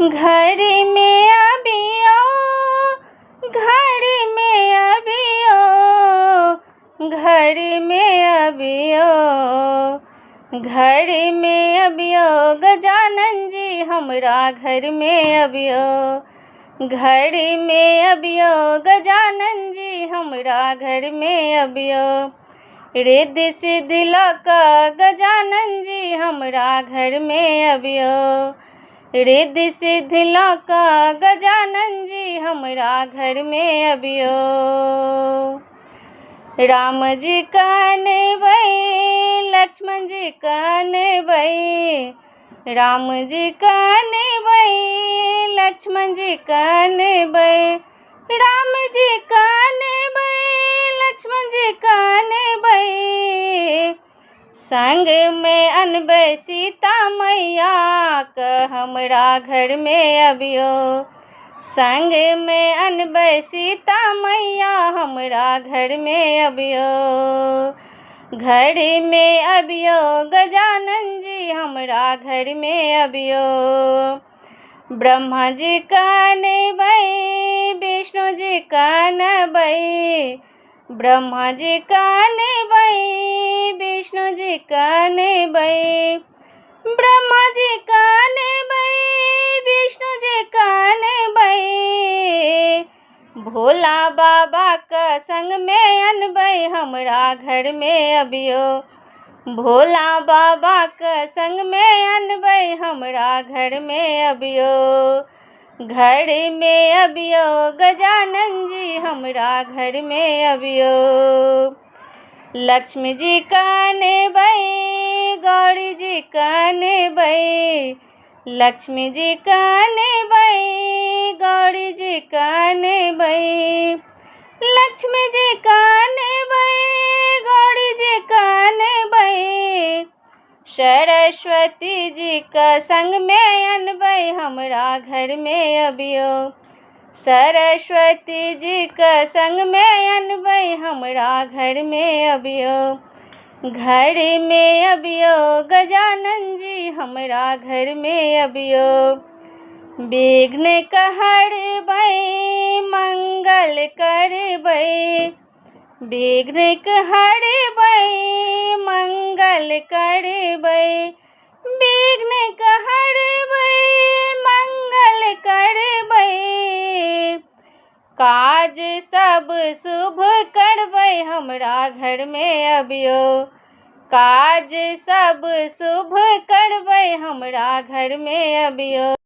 घरमे अबियौ, घरमे अबियौ, घरमे अबियौ, घरमे अबियौ गजानन जी, हमरा घरमे अबियौ। घरमे अबियौ गजानन जी, हमरा घरमे अबियौ। रिद्धि सिद्धि लऽ कऽ गजानन जी, हमरा घरमे अबियौ। रिद्धि सिद्धि लऽ कऽ गजानन जी, हमरा घरमे अबियौ। राम जी कनबै, लक्ष्मण जी कनबै, राम जी कनबै, लक्ष्मण जी कनबै, राम जी कनबै, लक्ष्मण जी कनबै। संगमे अनबै सीता मैयाके, हमरा घरमे अबियौ। संगमे अनबै सीता मैया, हमरा घरमे अबियौ। घरमे अबियौ गजानन जी, हमरा घरमे अबियौ। ब्रह्मा जी कनबै, विष्णु जी कनबै, ब्रह्मा जी कनबै, विष्णु जी कनबै, ब्रह्मा जी कनबै, विष्णु जी कनबै। भोला बाबाके संगमे अनबै, हमरा घरमे अबियौ। भोला बाबाके संगमे अनबै, हमरा घरमे अबियौ। घरमे अबियौ गजानन जी, हमरा घरमे अबियौ। लक्ष्मी जी कनबै, गौरी जी कनबै, लक्ष्मी जी कनबै, गौरी जी कनबै, लक्ष्मी जी कनबै, गौरी जी कनबै। सरस्वती जीके संगमे अनबै, हमरा घरमे अबियौ। सरस्वती जीके संगमे अनबै, हमरा घरमे अबियौ। घरमे अबियौ गजानन जी, हमरा घरमे अबियौ। विघ्न हरबै, मंगल करबै, विघ्न हरबै, मंगल करबै, विघ्न हरबै, मंगल करबै। काज सब शुभ करबै, हमरा घरमे अबियौ। काज सब शुभ करबै, हमरा घरमे अबियौ।